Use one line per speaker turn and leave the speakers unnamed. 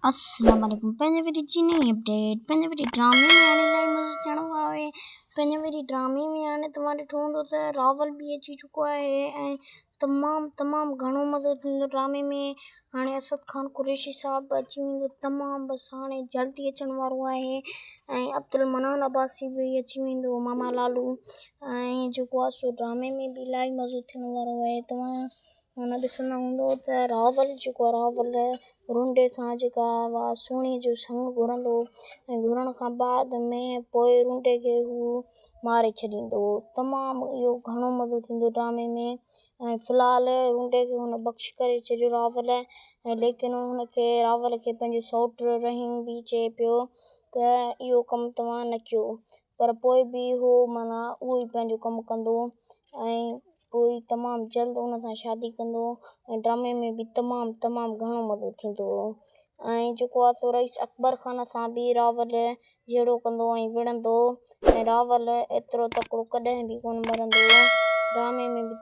السلام عليڪم پنهنجي وري جي نئين اپڊيٽ پنهنجي وري ڊرامي ۾ هاڻي الاهي مزو ٿيڻ وارو آهي پنهنجي وري ڊرامي ۾ هاڻي توهان ڏٺو هوندو ته راول به اچي چڪو آهي ۽ تمام تمام گهڻو مزو ٿيندو ڊرامي ۾ هاڻي اسد خان قريشي صاحب به اچي ويندو تمام بس هاڻي جلدي اچڻ وارو آهي ۽ عبدالمنان عباسي به اچي ويندو ماما لالو ۽ جيڪو آهي سو ڊرامي ۾ به الاهي مزو ٿيڻ وارو آهي توهان هاڻي ڏسندا هوندو ته راول جيڪو آهي راول رونڊي کان جيڪا اها سهڻيء جو سڱ گهرندو ۽ گهرڻ کان بعد ۾ پوء رونڊي کي هو ماري ڇڏيندو هو. تمام اهو گهڻو مزو ٿيندو ڊرامي ۾ ۽ في الحال رونڊي کي هن بخش ڪري ڇڏيو راول ۽ ليڪن هن کي راول کي پنهنجو سئوٽ رحيم به چئي پيو ته اهو ڪم توهان نه ڪيو پر پوء به هو معنيٰ اهو ئي پنهنجو ڪم ڪندو ۽ پوء تمام جلد ان سان شادي ڪندو ۽ ڊرامي ۾ به تمام تمام گهڻو مزو ٿيندو هو ۽ جيڪو آهي سو رئيس اڪبر خان سان به راول جهيڙو ڪندو ۽ وڙهندو ۽ راول ايترو تڪڙو ڪڏهن به ڪونه مرندو هو ڊرامي ۾ به.